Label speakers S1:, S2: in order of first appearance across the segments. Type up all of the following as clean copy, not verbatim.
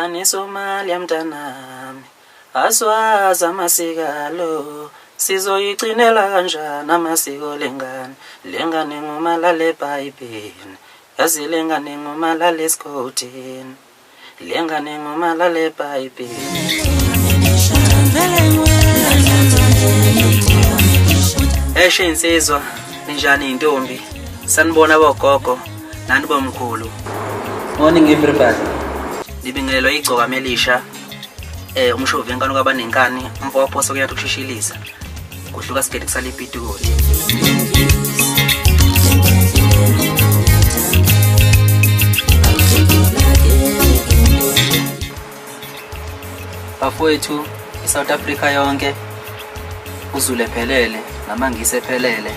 S1: neSomalia mntanami, aswazi amasikalo, sizoyigcinela kanjani amasiko lengane? Lengane ngomalala ebhayibhini, yazi lengane ngomalala esigodini, lengane ngomalala ebhayibhini. Eshe insizwa, ninjani intombi? Sanibona bogogo, nani bomkhulu. Morning everybody. Nibingelelwa igcokama elisha. Umshovi enkani kwabanenkani, umfo waphosa kuyathi ukushishiliza. Kuhluka sigede kusala ipitikoti. Bafowethu, iSouth Africa yonke uZulu ephelele namaNgisi ephelele.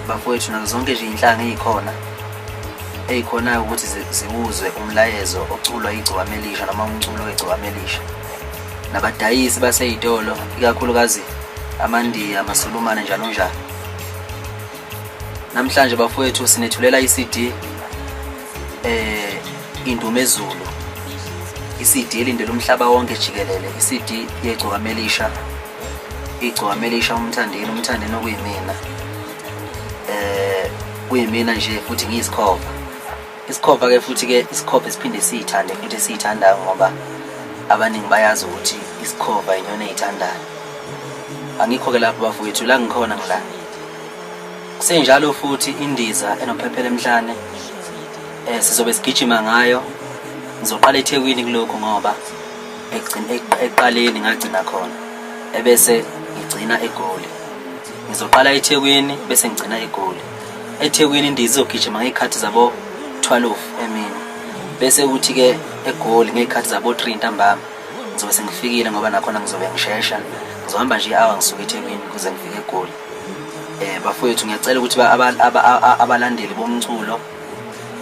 S1: Bafowethu nazo zonke nje inhlanga ezikhona eyikhonayo ukuthi ziwuzwe umlayezo oculwa igcokama elisha noma umculo wegcokama elisha. Nabadayisi baseyitolo ikakhulukazi amaNdiya, amaSulumane njalo njalo. Namhlanje bafowethu sinethulela iCD Indumezulu, iCD elindele umhlaba wonke jikelele, iCD yegcokama elisha, igcokama elisha uMthandeni, uMthandeni okuyimina. Kuyimina nje futhi ngiyisikhova. Isikhova ke futhi ke isikhova esiphinde siyithande futhi esiyithandayo ngoba abaningi bayazi ukuthi isikhova inyoni eyithandayo. Angikho ke lapho bafowethu, la ngikhona ngila. Kusenjalo futhi indiza enophephela emhlane sizobe sigijima ngayo. Ngizoqala eThekwini kulokhu ngoba ekuqaleni ngagcina khona, ebese ngigcina eGoli. Ngizoqala eThekwini bese ngigcina eGoli. eThekwini indiza izogijima ngey'khathi zabo 12 emini, bese kuthi ke eGoli ngey'khathi zabo 3 ntambama ngizobe sengifikile, ngoba nakhona ngizobe ngishesha. Ngizohamba nje i-hour ngisuke eThekwini kuze ngifike eGoli. Bafowethu ngiyacela ukuthi abalandeli bomculo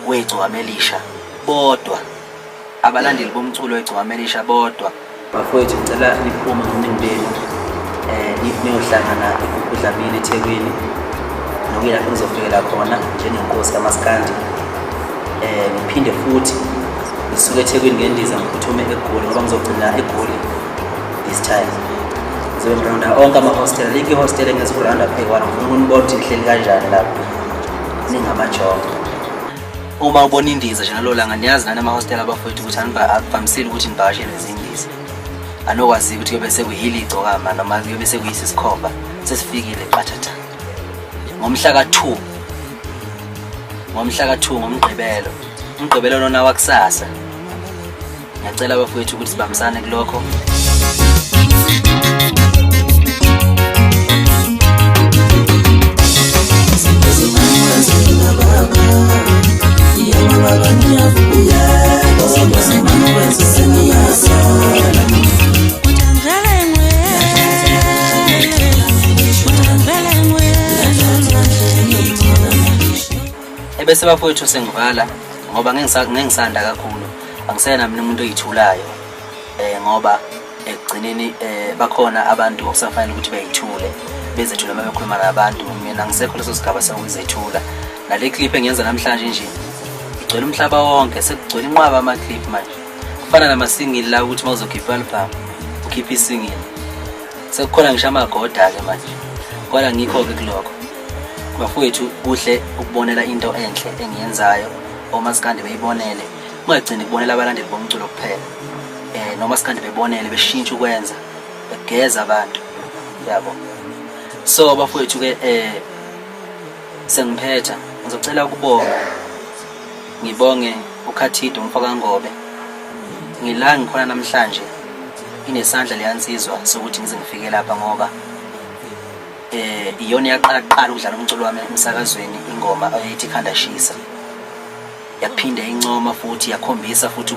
S1: wegcokama elisha bodwa, abalandeli bomculo wegcokama elisha bodwa, bafowethu ngicela niphume ngobuningi benu niyohlangana eGugu Dlamini eThekwini, nokuyilapho ngizofikela khona njengenkosi kaMaskandi. Ngiphinde futhi ngisuke eThekwini ngendiza ngiphuthume eGoli, ngoba ngizogcina eGoli this time. Ngizobe ngirawunda onke ama-hostel, alikho i-hostel engizokurawunda phezu kwalo. Ngifuna ukunibona ukuthi nihleli kanjani lapho ningamajongo. Uma ubona indiza nje ngalo langa, niyazi nani ama-hostel abafowethu ukuthi akuvamisile ukuthi nivakashelwe zindiza. Anokwazi ukuthi kuyobe sekuyili igcokama noma kuyobe sekuyisa isikhova sesifikile qathatha. Ngomhla ka-2, ngomhla ka-2 ngoMgqibelo, uMgqibelo lona wakusasa. Ngiyacela abafowethu ukuthi sibambisane kulokho. Ebese bafowethu sengivala ngoba ngengisanda kakhulu, angisena mina umuntu oyithulayo ngoba ekugcineni bakhona abantu okusafanele ukuthi beyithule, bezethule uma bekhuluma nabantu. Mina ngisekho leso sigaba sokuzethula. Nale clip engiyenza namhlanje nje igcwele umhlaba wonke, sekugcwele inqwaba ama-clip manje. Kufana namasingili la ukuthi uma uzokhipha i-album ukhiphe isingili, sekukhona ngisho amagoda-ke manje, kodwa ngikho-ke kulokho. Bafowethu kuhle ukubonela into enhle engiyenzayo, omaskandi beyibonele, ungagcini kubonela abalandeli bomculo kuphela. Nomaskandi bebonele, beshintshe ukwenza, begeza abantu, yabo. So bafowethu ke sengiphetha, ngizocela ukubonga, ngibonge uKhathido umfokaNgobe. Ngila ngikhona namhlanje inesandla leyansizwa sokuthi ngize ngifike lapha, ngoba iyona yaqala kuqala ukudlala umculo wami emsakazweni, ingoma eyithi Khanda Shisa. Yaphinde incoma futhi yakhombisa futhi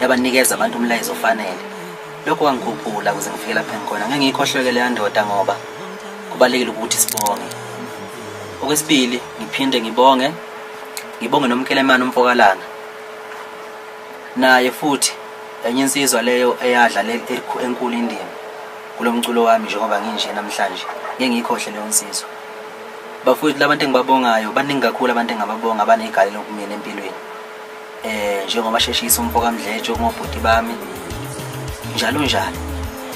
S1: yabanikeza abantu umlayezo ofanele. Lokho kwangikhuphula ukuze ngifike lapha engikhona. Ngeke ngiyikhohlwe leya ndoda ngoba kubalulekile ukuthi sibonge. Okwesibili ngiphinde ngibonge, ngibonge noMkelemane umfokalanga. Naye futhi enye insizwa leyo eyadlala enkulu indima kulo mculo wami njengoba nginje namhlanje. Ngeke ngiyikhohle leyo nsizwa. Bafowethu labantu engibabongayo baningi kakhulu, abantu engababonga abanegalelo kumina empilweni. Njengoba sheshisa umfo kaMdletshe ngobhuti bami njalo njalo,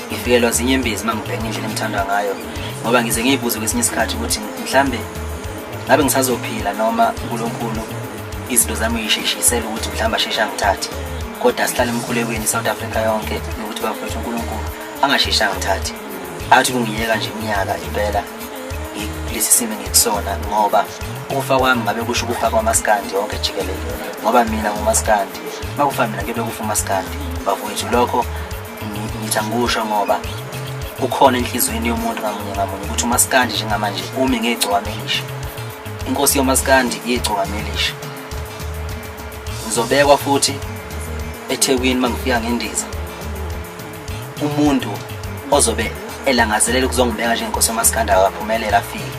S1: ngifikelwa zinyembezi uma ngibheka indlela engithandwa ngayo, ngoba ngize ngiyibuze kwesinye isikhathi ukuthi mhlambe ngabe ngisazophila noma uNkulunkulu izinto zami uyisheshisela ukuthi mhlawumbe asheshe angithathe. Kodwa sihlale emkhulekweni i-South Africa yonke yokuthi bafowethu uNkulunkulu angasheshi angithathe, athi kungiyeka nje iminyaka impela kulesi simo engikusona, ngoba ukufa kwami ngabe kusho ukufa kwamaskandi yonke jikelele, ngoba mina ngumaskandi, uma kufa mina kuyobe kufa umaskandi bafowethu. Lokho ngithi angikusho ngoba kukhona enhliziyweni yomuntu ngamunye ngamunye ukuthi umaskandi njengamanje umi ngegcokama elisha, inkosi yomaskandi yegcokama elisha. Ngizobekwa futhi eThekwini uma ngifika ngendiza. Umuntu ozobe elangazelela ukuzongibeka njengenkosi yomaskandi akaphumelela afike,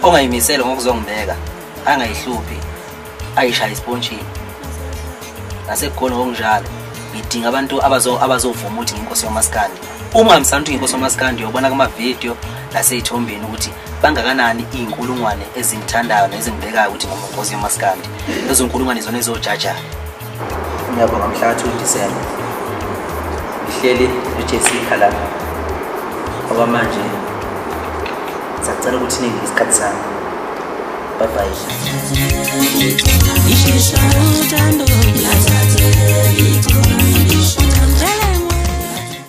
S1: ongayimisele ngokuzongibeka angayihluphi, ayishaye isipontshini. NaseGoli ngokunjalo ngidinga abantu abazovuma ukuthi ngiyinkosi yomaskandi. Uma ungahambisani ukuthi ngiyinkosi yomaskandi, uyobona kumavidiyo nasey'thombeni ukuthi bangakanani iy'nkulungwane ezingithandayo nezingibekayo ukuthi nginkosi yomaskandi. Lezo nkulungwane izona ezizojajayo. Ngiyabonga. Mhla ka-2 December ngihleli noJessica la. Okwamanje sacela ukuthi ninginike isikhathi sami. Bye bye.